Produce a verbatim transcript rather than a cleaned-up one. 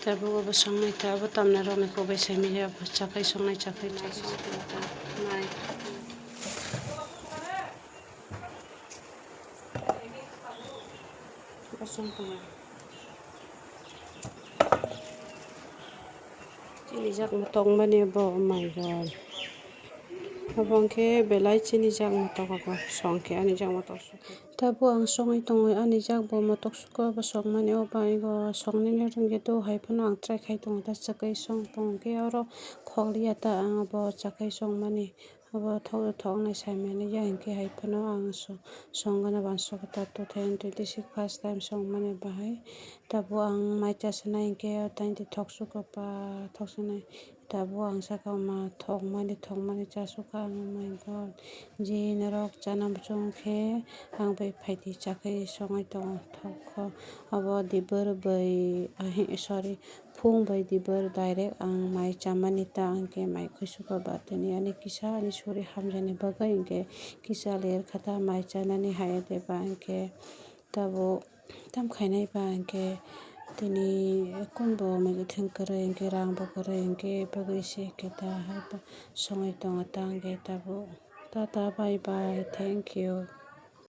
Tabuk obo songnai ta, abo tamnai rokni kok bai sai manya, abo chakhai songnai, chakhai, chakhai. Nai. Bo song tongo. Chini jak ma tongmani bo mai rok. Obo hwnkhe belai chini jak ma tongo bo, song khe ani jak ma tong. Tabuk ang songwi tongo, ani jak bo motok suko bo sokmani, o bai go soknani rwngya do, hai phano ang try khai tongo, ta chakwi song tongo khe oro khokliya ta ang bo chakwi songmani, abo thok thoknai saimani ya hinkhe hai phano ang so-, songna uansukha ta two thousand twenty six first time songmani bahai. Tabuk ang mai chasanai hinkhe tini thok suko pa thok sanai. Tabuk ang saka ma thokmani, thokmani chasukha ang, oh my God. Je norok chana muchung khe ang bai phaidi chakhe songwi tongo thok kho. Abo dibor bai, ahi, sorry, phung bai dibor direct ang mai chamani ta hwnkhe mai khuisukha ba tini ani kisa ani suri hamjani bagwi hwnkhe kisa ler kha ta mai chanani hai de ba hwnkhe. Tabuk tam khainai ba hwnkhe tini kunbo mui kwthwng kwrwi hwnkhe rang bo kwrwi hwnkhe bagwi se khe ta hai ba songwi tongo ta hwnkhe tabuk. Tata, bye bye, thank you.